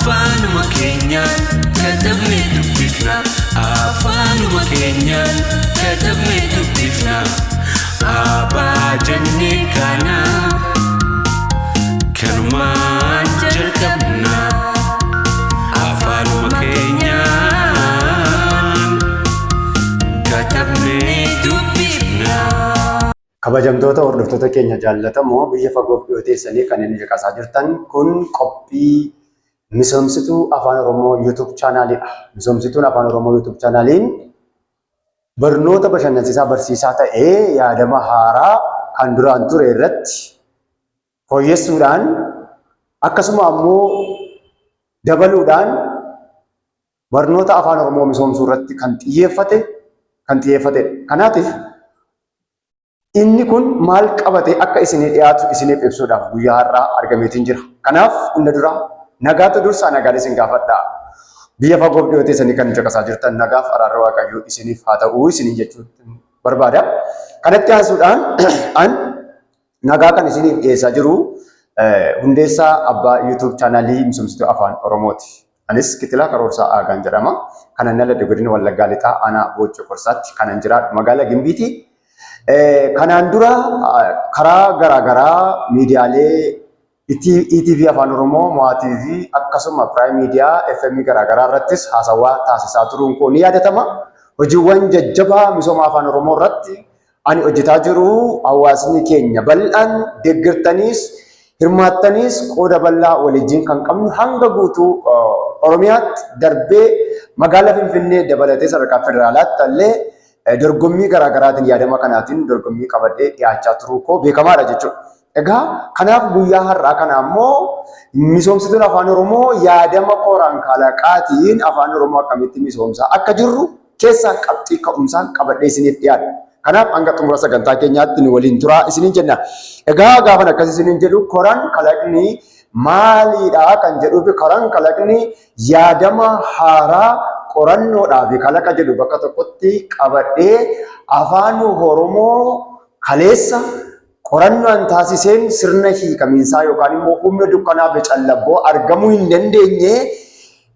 Afaanuma keenyaan katabnee dubbifna. Afaanuma keenyaan katabnee dubbifna. Abbaa jennee kana kanumaan jalqabna. Afaanuma keenyaan katabnee dubbifna. Kabajamtoota hordoftoota keenya jaallatamoo, biyya fagoof dhiyoo teessanii kanneen ija qasaa jirtan, kun qophii Misoomsituu Afaan Oromoo YouTube channelidha. Misoomsituun Afaan Oromoo YouTube channeliin barnoota bashannansiisaa barsiisaa ta'ee yaadama haaraa kan duraan ture irratti fooyyessuudhaan, akkasuma ammoo dabaluudhaan, barnoota Afaan Oromoo misoomsuu irratti kan xiyyeeffatedha. Kanaatiif inni kun maal qabatee akka isinii dhiyaatu isiniif ibsuudhaaf guyyaa har'aa argameetiin jira. Kanaaf hunda dura nagaatu dursaa, nagaan isin gaafadhaa. Biyya fagoof dhiyoo teessanii kan caqasaa jirtan, nagaaf araarri Waaqayyoo isiniif haa ta'uu isiniin jechuu barbaada. Kanatti aansuudhaan an nagaa kan isiniif dhiyeessaa jiru hundeessaa abbaa YouTube channelii Misoomsituu Afaan Oromooti. Anis Kitilaa Karoorsaa Aagaan jedhama. Kanan dhaladhe godina Wallaggaa Lixaa, aanaa Boochoo Qorsaatti, kanan jiraadhu magaalaa Gimbiiti. Kanaan dura karaa garaagaraa miidiyaalee ETV Afaan Oromoo, Mo'aa TV, akkasuma Prime Media, FM garaagaraa irrattis haasawaa taasisaa turuun koo ni yaadatama. Hojiiwwan jajjabaa misooma Afaan Oromoo irratti ani hojjetaa jiru hawaasni keenya bal'aan deeggartaniis hirmaattaniis qooda bal'aa waliin kan qabnu hanga guutuu Oromiyaatti darbee magaalaa Finfinnee dabalatee sadarkaa federaalaatti illee dorgommii garaagaraatiin yaadama kanaatiin dorgommii qabadhee dhiyaachaa turuu koo beekamaadha jechuudha. Egaa kanaaf guyyaa har'aa kana ammoo Misoomsituun Afaan Oromoo yaadama koraan kalaqaatiin Afaan Oromoo akkamitti misoomsaa akka jirru keessaa qabxii ka'umsaan qabadhee isiniif dhiyaadha. Kanaaf hanga xumura sagantaa keenyaatti nu waliin turaa isiniin jenna. Egaa gaafan akkas isiniin jedhu, koraan kalaqni maaliidha kan jedhuu fi koraan kalaqni yaadama haaraa qorannoodhaa fi kalaqa jedhu bakka tokkotti qabadhee Afaan Oromoo kaleessa qorannoon taasiseen sirna hiikamiinsaa yookaan immoo humna dukkanaa fi callabboo argamuu hin dandeenye,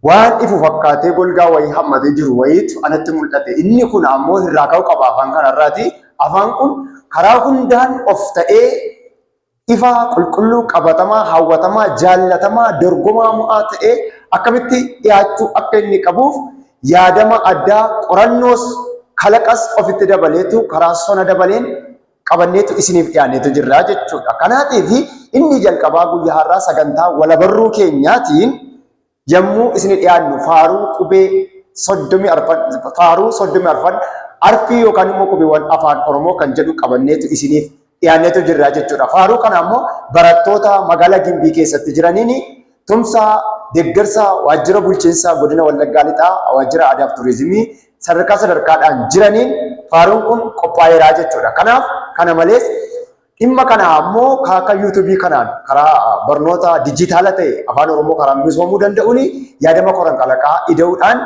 waan ifu fakkaatee golgaa wayii hammatee jiru wayiitu anatti mul'ate. Inni kun ammoo irraa ka'uu qaba afaan kanarraati. Afaan kun karaa hundaan of ta'ee ifa qulqulluu, qabatamaa, hawwatamaa, jaallatamaa, dorgomaa mo'aa ta'ee akkamitti dhiyaachuu akka inni qabuuf yaadama addaa qorannoos kalaqas ofitti dabaleetu karaa sona dabaleen qabanneetu isiniif dhiyaanneetu jirra jechuudha. Kanaatiif inni jalqabaa guyyaa har'aa sagantaa walabarruu keenyaatiin yommuu isinii dhiyaannu faaruu qubee 34, faaruu 34 arfii yookaan immoo qubeewwan Afaan Oromoo kan jedhu qabanneetu isiniif dhiyaanneetu jirra jechuudha. Faaruu kana ammoo barattoota magaalaa Gimbii keessatti jiraniin tumsa deeggarsa waajjira bulchiinsa godina Wallaggaa Lixaa, waajjira aadaa fi turizimii sadarkaa sadarkaadhaan jiraniin faaruun kun qophaa'eera jechuudha. Kanaaf kana malees dhimma kana ammoo akka YouTubeii kanaan karaa barnoota dijitaala ta'e Afaan Oromoo karaa misoomuu danda'uun yaadama koran kalaqaa ida'uudhaan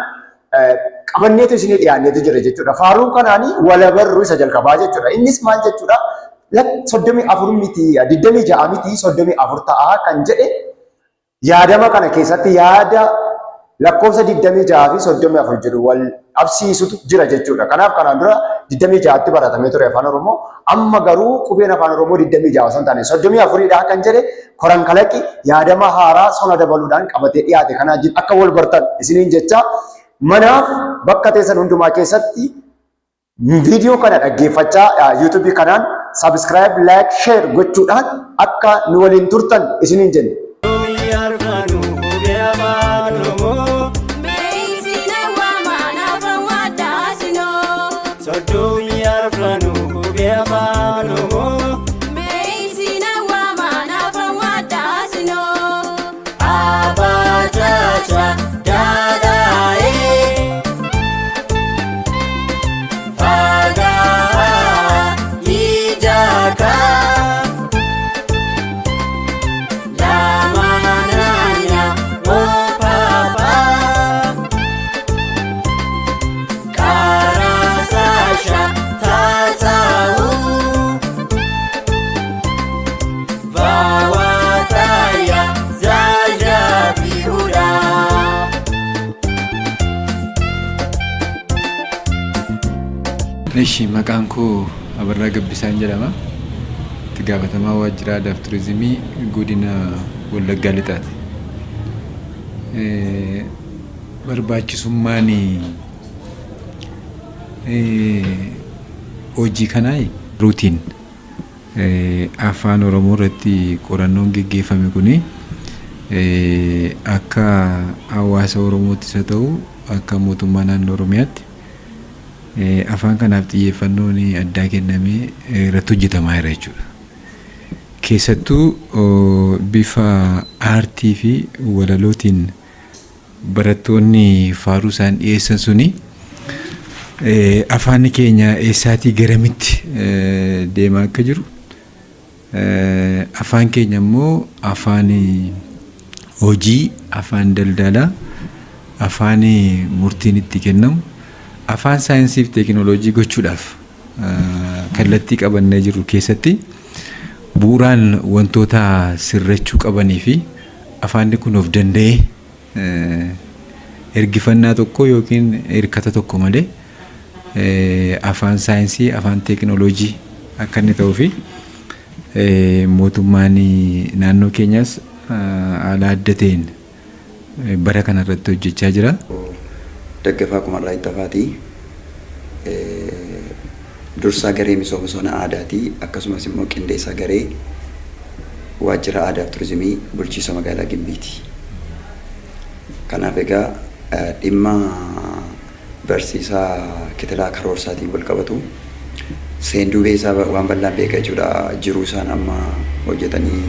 qabanneetu isinii dhiyaanneetu jira jechuudha. Faaruun kanaan walabarruu isa jalqabaa jechuudha. Innis maal jechuudha? 34 miti, 26 miti, 34 ta'a kan jedhe yaadama kana keessatti yaada lakkoofsa 26 fi 34 jedhu wal dhabsiisutu jira jechuudha. Kanaaf kanaan dura 26tti baratamee ture Afaan Oromoo. Amma garuu qubeen Afaan Oromoo 26 osoo hin taane 34dha kan jedhe koran kalaqi yaadama haaraa sona dabaluudhaan qabatee dhiyaate. Kanaa akka wal bartan isiniin jecha, manaaf bakka teessan hundumaa keessatti viidiyoo kana dhaggeeffachaa YouTubeii kanaan subscribe, like, share gochuudhaan akka nu waliin turtan isiniin jenna. Arfanu qubee Afaan Oromoo. Beeksina waamaan afaan waadaasinoo. 34 qubee Afaan Oromoo. Beeksina waamaan afaan waadaasinoo. Abaacaca daadaa'ee. Fagaa ijaaka. Lamananya wopapa. Karasasha tasau. Vawataya zajafihuda. Ishi, maqaan koo Abarraa Gabbisaan jedhama. Itti gaafatamaa waajjira aadaa fi turizimii godina Wallaggaa Lixaati. Barbaachisummaan hojii kanaa ruutiin afaan Oromoo irratti qorannoon geggeeffame kuni akka hawaasa Oromoottis haa ta'u akka mootummaa naannoo Oromiyaatti afaan kanaaf xiyyeeffannoon addaa kennamee irratti hojjetamaa jira jechuudha. Keessattuu bifa aartii fi walalootiin barattoonni faaruu isaan dhiyeessan suni afaanni keenya eessaatii garamitti deemaa akka jiru, afaan keenya immoo afaan hojii, afaan daldalaa, afaan murtiin itti kennamu, afaan saayinsii fi teekinooloojii gochuudhaaf kallattii qabannee jirru keessatti bu'uuraan wantoota sirrachuu qabanii fi afaanni kun of danda'ee ergifannaa tokko yookiin hirkata tokko malee afaan saayinsii, afaan teekinooloojii akka inni ta'uu fi mootummaan naannoo keenyaas haala adda ta'een bara kana irratti hojjechaa jira. Daggafaa Kumarraa Ittafaati. Dursaa garee misooma sona aadaati. Akkasumas immoo qindeessaa garee waajjira aadaa fi turizimii bulchiinsa magaalaa Gimbiiti. Kanaaf egaa dhimma barsiisaa Kitilaa Karoorsaatiin wal qabatu seenduubee isaa waan bal'aan beeka jechuudha. Jiruu isaan amma hojjetanii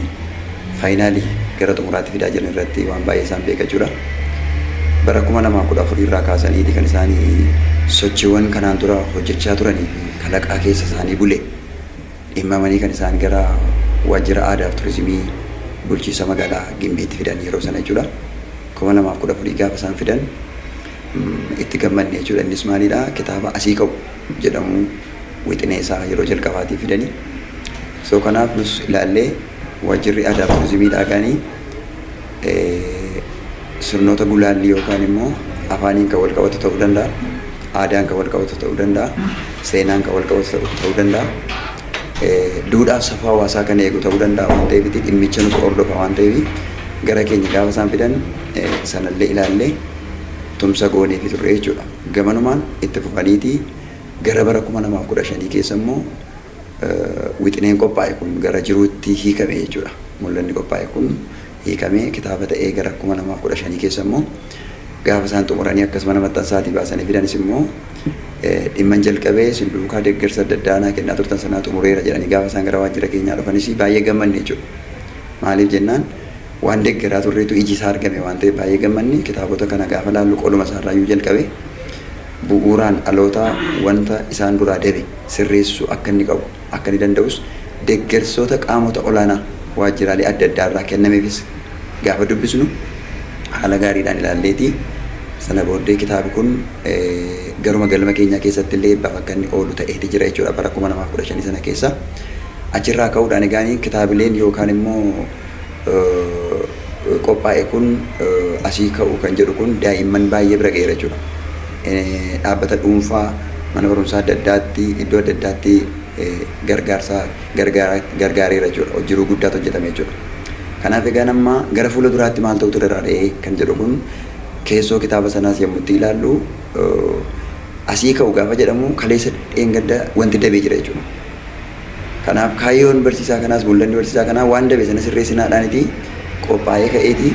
faayinaalii gara xumuraatti fidaa jiran irratti waan baay'ee isaan beeka jechuudha. Bara 2014 irraa kaasaniiti kan isaan sochiiwwan kanaan dura hojjechaa turanii fi kalaqaa keessa isaanii bule dhimmamanii kan isaan gara waajjira aadaa fi turizimii bulchiinsa magaalaa Gimbiitti fidan yeroo sana jechuudha. 2014 gaafa isaan fidan itti gammadne jechuudha. Innis maalidha? Kitaaba Asii Ka'u jedhamu wixinee isaa yeroo jalqabaatiif fidanii. So kanaaf nus ilaallee waajjirri aadaa fi turizimii dhaagaanii sirnoota gulaallii yookaan immoo afaaniin kan wal qabatu ta'uu danda'a, aadaan kan wal qabatu ta'uu danda'a, seenaan kan wal qabatu ta'uu danda'a, duudhaa safuu hawaasaa kan eegu ta'uu danda'a waan ta'eef dhimmicha nutu hordofa waan ta'eef gara keenya gaafa isaan fidan sanallee ilaallee tumsa gooneefi turre jechuudha. Gamanumaan itti fufaniitii gara bara 2015 keessa immoo wixineen qophaa'e kun gara jiruutti hiikame jechuudha. Mul'anni qophaa'e kun hiikamee kitaaba ta'ee gara 2015 keessa immoo gaafa isaan xumuranii akkasuma mana maxxansaatii baasanii fidanis immoo dhimman jalqabee isin duukaa deeggarsa adda addaa naa kennaa turtan sanaa xumureera jedhanii gaafa isaan gara waajjira keenyaa dhufanis baay'ee gammanne jechuudha. Maaliif jennaan, waan deeggaraa turreetu iji isaa argame waan ta'eef baay'ee gammanne. Kitaabota kana gaafa laallu qoluma isaarraayyuu jalqabe bu'uuraan dhalootaa wanta isaan duraa dabe sirreessuu akka inni qabu akka inni danda'us deeggarsoota qaamota olaanaa waajjiraalee adda addaa irraa kennameefis gaafa dubbisnu haala gaariidhaan ilaalleeti sana booddee kitaabi kun garuma galma keenyaa keessatti illee eebbaaf akka inni oolu ta'eeti jira jechuudha bara 2015 sana keessa. Achirraa ka'uudhaan egaan kitaabileen yookaan immoo qophaa'e kun Asii Ka'u kan jedhu kun daa'imman baay'ee bira ga'eera jechuudha. Dhaabbata dhuunfaa, mana barumsaa adda addaatti, iddoo adda addaatti gargaarsa gargaareera jechuudha. Jiruu guddaatu hojjetame jechuudha. Kanaaf egaan amma gara fuula duraatti maal ta'utu irra dha'ee kan jedhu kun keessoo kitaaba sanaas yommuu itti ilaallu, Asii Ka'u gaafa jedhamu kaleessa dheengadda wanti dabee jira jechuudha. Kanaaf kaayyoon barsiisaa kanaas, mul'anni barsiisaa kanaa waan dabe sana sirreessinaadhaaniti qophaa'ee ka'eeti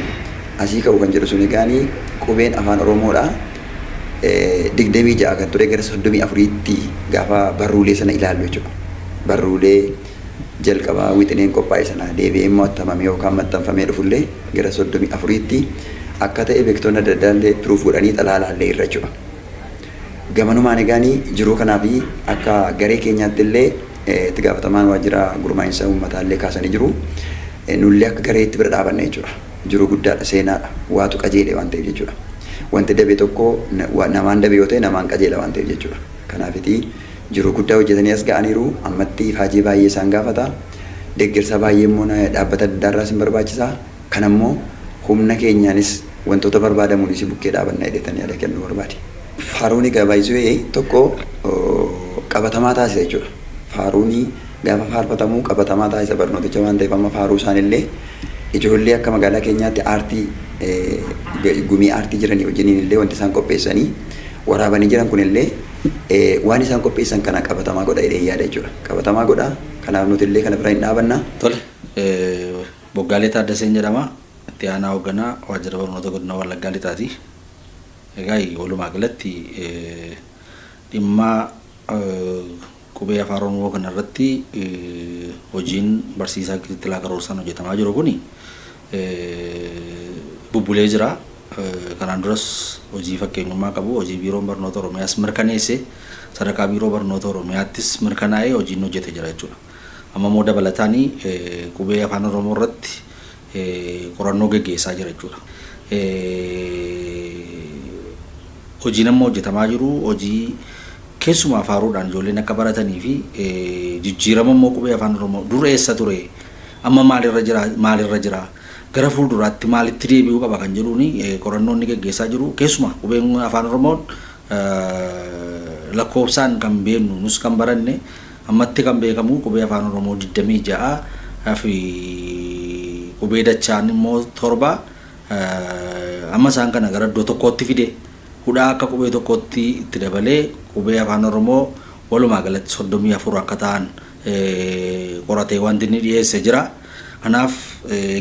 Asii Ka'u kan jedhu sun egaani qubeen afaan Oromoodha 26 kan ture gara 34tti gaafa barruulee sana ilaallu jechuudha. Barruulee jalqabaa wixineen qophaa'e sana deebi'ee immoo attamamee yookaan maxxanfamee dhufullee gara 34tti akka ta'e beektonni adda addaa illee piruuf godhanii xalaa laallee irra jechuudha. Gamanumaan egaani jiruu kanaaf akka garee keenyaatti illee itti gaafatamaan waajjira gurmaa'insa uummataa illee kaasanii jiru. Nullee akka gareetti bira dhaabanna jechuudha. Jiruu guddaadha, seenaadha, waatu qajeele waan ta'eef jechuudha. Wanti dabe tokko namaan dabe yoo ta'e namaan qajeela waan ta'eef jechuudha. Kanaafiti jiruu guddaa hojjetanii as ga'aniiru. Ammatti ifaajee baay'ee isaan gaafata. Deeggarsa baay'ee immoo dhaabbata adda addaa irraas hin barbaachisa. Kana immoo humna keenyaanis wantoota barbaadamuunis bukkee dhaabanna jedheetan yaada kennuu barbaade. Faaruun egaa by the way tokko Qabatamaa taasisa jechuudha. Faaruun gaafa faarfatamu qabatamaa taasisa barnooticha waan ta'eef amma faaruu isaanillee ijoollee akka magaalaa keenyaatti aartii gumii aartii jiranii wajjiniin illee wanti isaan qopheessanii waraabanii jiran kunillee waan isaan qopheessan kana qabatamaa godha jedhee yaada jechuudha. Qabatamaa godha. Kanaaf nuti illee kana bira hin dhaabanna. Tole, Boggaalee Taaddaseen jedhama. Itti aanaa hoogganaa waajjira barnoota godina Wallaggaa Lixaati. Egaa walumaa galatti dhimma qubee afaan Oromoo kanarratti hojiin barsiisaa Kittilaa Karoorsaan hojjetamaa jiru kuni bubbulee jira. Kanaan duras hojii fakkeenyummaa qabu hojii biiroon barnoota Oromiyaas mirkaneesse sadarkaa biiroo barnoota Oromiyaattis mirkanaa'ee hojiin hojjete jira jechuudha. Amma immoo dabalataan qubee afaan Oromoo irratti qorannoo geggeessaa jira jechuudha. Hojiin amma hojjetamaa jiru hojii keessumaa faaruudhaan ijoolleen akka baratanii fi jijjiirama immoo qubee afaan Oromoo dur eessa ture amma maalirra jira gara fuulduraatti maalitti deebi'uu qaba kan jedhuun qorannoon inni geggeessaa jiru keessumaa qubeen afaan Oromoon lakkoofsaan kan beeknu nus kan baranne ammatti kan beekamu qubee afaan Oromoo 26 fi qubee dachaan immoo 7 amma isaan kana gara iddoo tokkootti fide hudhaa akka qubee tokkootti itti dabalee qubee afaan Oromoo walumaa galatti 34 akka ta'an qoratee wanti inni dhiyeesse jira. Kanaaf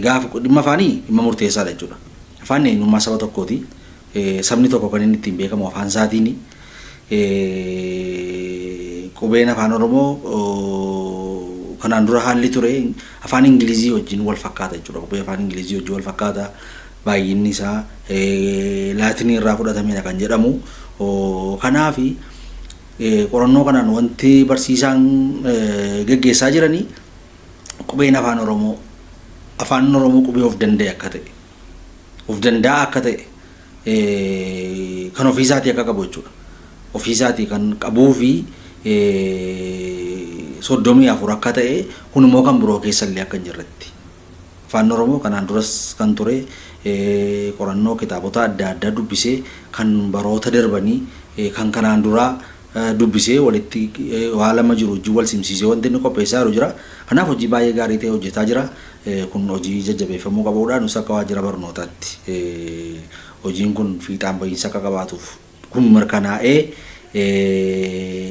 gaafa dhimma afaanii dhimma murteessaadha jechuudha. Afaan eenyummaa saba tokkooti. Sabni tokko kan inni ittiin beekamu afaan isaatiini. Qubeen afaan Oromoo kanaan dura haalli ture afaan Ingilizii wajjin wal fakkaata jechuudha. Qubee afaan Ingilizii wajjin wal fakkaata. Baay'inni isaa laatinii irraa fudhatamedha kan jedhamu. Kanaaf qorannoo kanaan wanti barsiisaan geggeessaa jiranii qubeen afaan Oromoo afaan Oromoo qubee of danda'e akka ta'e of danda'a akka ta'e kan ofiisaatii akka qabu jechuudha. Ofiisaatii kan qabuu fi 34 akka ta'e kun immoo kan biroo keessa illee akka hin jirretti. Afaan Oromoo kanaan duras kan ture qorannoo kitaabota adda addaa dubbisee kan baroota darbanii kan kanaan duraa dubbisee walitti waa lama jiru hojii wal simsiisee wanti inni qopheessaa jiru jira. Kanaaf hojii baay'ee gaarii ta'e hojjetaa jira. Kun hojii jajjabeeffamuu qabudha. Nus akka waajjira barnootaatti hojiin kun fiixaan bahiinsa akka qabaatuuf kun mirkanaa'ee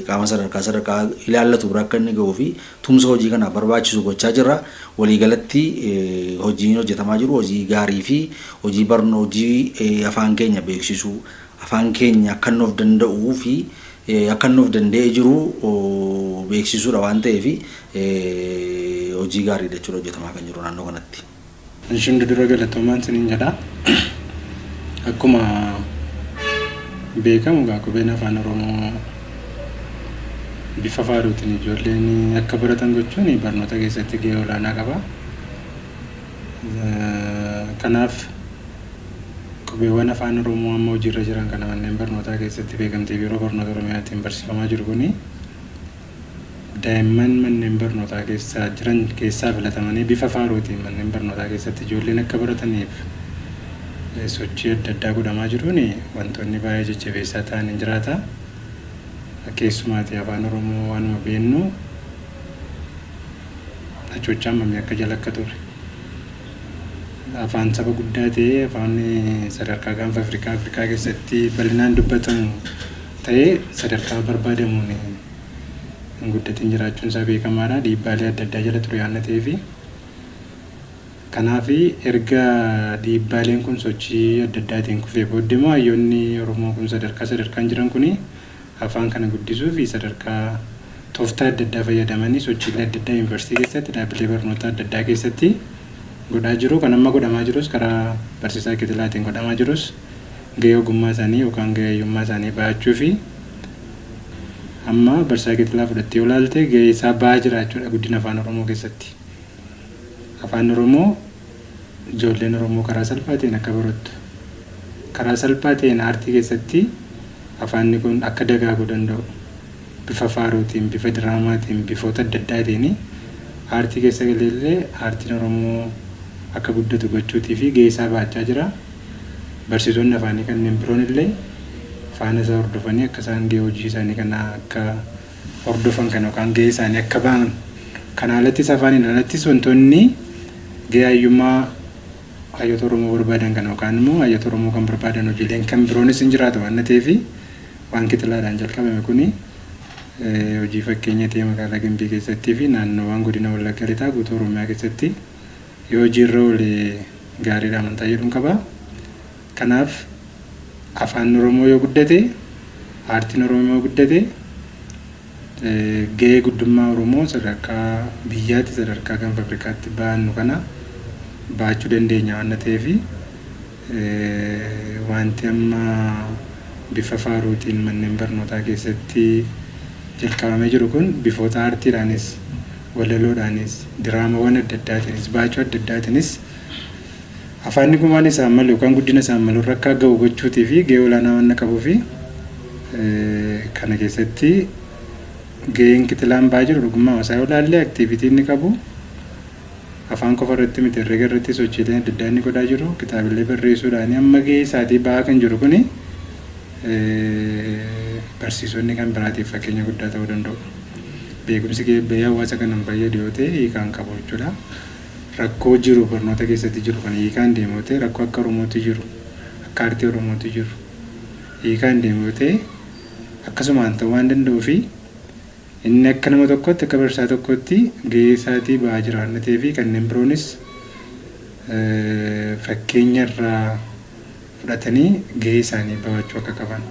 qaama sadarkaa sadarkaa ilaallatu bira akka inni gahuu fi tumsa hojii kanaaf barbaachisu gochaa jirra. Waliigalatti hojiin hojjetamaa jiru hojii gaarii fi hojii barnoo hojii afaan keenya beeksisuu afaan keenya akka inni of danda'uu fi akka inni of danda'ee jiru beeksisuudha waan ta'eef hojii gaariidha jechuudha hojjetamaa kan jiru naannoo kanatti. Ishin dura galatoomaan isiniin jedha. Akkuma beekamu egaa qubeen afaan Oromoo bifa faaruutiin ijoolleen akka baratan gochuun barnoota keessatti gahee olaanaa qaba. Kanaaf qubeewwan afaan Oromoo amma hojiirra jiran kana manneen barnootaa keessatti beekamtii biiroo barnoota Oromiyaatiin barsiifamaa jiru kuni daa'imman manneen barnootaa keessa jiran keessaa filatamanii bifa faaruutiin manneen barnootaa keessatti ijoolleen akka barataniif sochii adda addaa godhamaa jiruun wantoonni baay'ee jajjabeessaa ta'an hin jiraata. Keessumaati afaan Oromoo waanuma beennu hacuuccaa hammamii akka jala akka turre. Afaan saba guddaa ta'ee afaan sadarkaa gaanfa Afrikaa Afrikaa keessatti bal'inaan dubbatamu ta'ee sadarkaa barbaadamuun hin guddatin jiraachuun isaa beekamaadha. Dhiibbaalee adda addaa jala ture waan ta'eef. Kanaaf erga dhiibbaaleen kun sochii adda addaatiin kufee booddee immoo hayyoonni Oromoo kun sadarkaa sadarkaan jiran kuni afaan kana guddisuu fi sadarkaa tooftaa adda addaa fayyadamanii sochiilee adda addaa yuunivarsiitii keessatti dhaabbilee barnoota adda addaa keessatti godhaa jiru. Kan amma godhamaa jirus karaa barsiisaa Kitilaatiin godhamaa jirus gahee ogummaa isaanii yookaan gahee hayyummaa isaanii bahachuu fi amma barsiisaa Kitilaa fudhattee yoo ilaalte gahee isaa bahaa jira jechuudha guddina afaan Oromoo keessatti. Afaan Oromoo ijoolleen Oromoo karaa salphaa ta'een akka barattu karaa salphaa ta'een aartii keessatti afaanni kun akka dagaaguu danda'u bifa faaruutiin, bifa diraamaatiin, bifoota adda addaatiin aartii keessa galeellee aartiin Oromoo akka guddatu gochuutii fi gahee isaa bahachaa jira. Barsiisonni afaanii kanneen biroon illee faana isaa hordofanii akka isaan gahee hojii isaanii kana akka hordofan kan yookaan gahee isaanii akka ba'an kana alattis afaaniin alattis wantoonni gahee hayyummaa hayyoota Oromoo barbaadan kan yookaan immoo hayyoota Oromoo kan barbaadan hojiileen kan biroonis hin jiraatu waan ta'eef, waan kitilaadhaan jalqabame kuni hojii fakkeenya ta'e magaalaa Gimbii keessattii fi naannoowwan godina Wallagga Lixaa, guutuu Oromiyaa keessatti yoo hojiirra oole gaariidha amantaa jedhuun qaba. Kanaaf afaan Oromoo yoo guddate, aartiin Oromoo yoo guddate, gahee guddummaa Oromoo sadarkaa biyyaatti, sadarkaa gaanfa Afrikaatti baannu kana baachuu dandeenya waan ta'eef, wanti amma bifa faaruutiin manneen barnootaa keessatti jalqabamee jiru kun bifoota aartiidhaanis, walaloodhaanis, diraamawwan adda addaatiinis, baachuu adda addaatiinis afaanni kun waan isaan malu yookaan guddina isaan malu irra akka gahu gochuutii fi gahee olaanaa waan qabuu fi kana keessatti gaheen kitilaan ba'aa jiru dhugummaa isaa yoo ilaalle, activity inni qabu afaan qofa irratti miti, herrega irratti sochiileen adda addaa inni godhaa jiru, kitaabilee barreessuudhaan amma gahee isaatii ba'aa kan jiru kuni barsiisonni kan biraatiif fakkeenya guddaa ta'uu danda'u. Beekumsi bahee hawaasa kana hin fayyadu yoo ta'e hiikaan qabu jechuudha. Rakkoo jiru barnoota keessatti jiru kana hiikaan deemu yoo ta'e, rakkoo akka Oromootti jiru, akka aartii Oromootti jiru hiikaan deemu yoo ta'e akkasumaan ta'uu waan danda'uu fi inni akka nama tokkotti, akka barsiisaa tokkotti gahee isaatii ba'aa jira waan ta'eef, kanneen biroonis fakkeenya irraa fudhatanii gahee isaanii bahachuu akka qaban.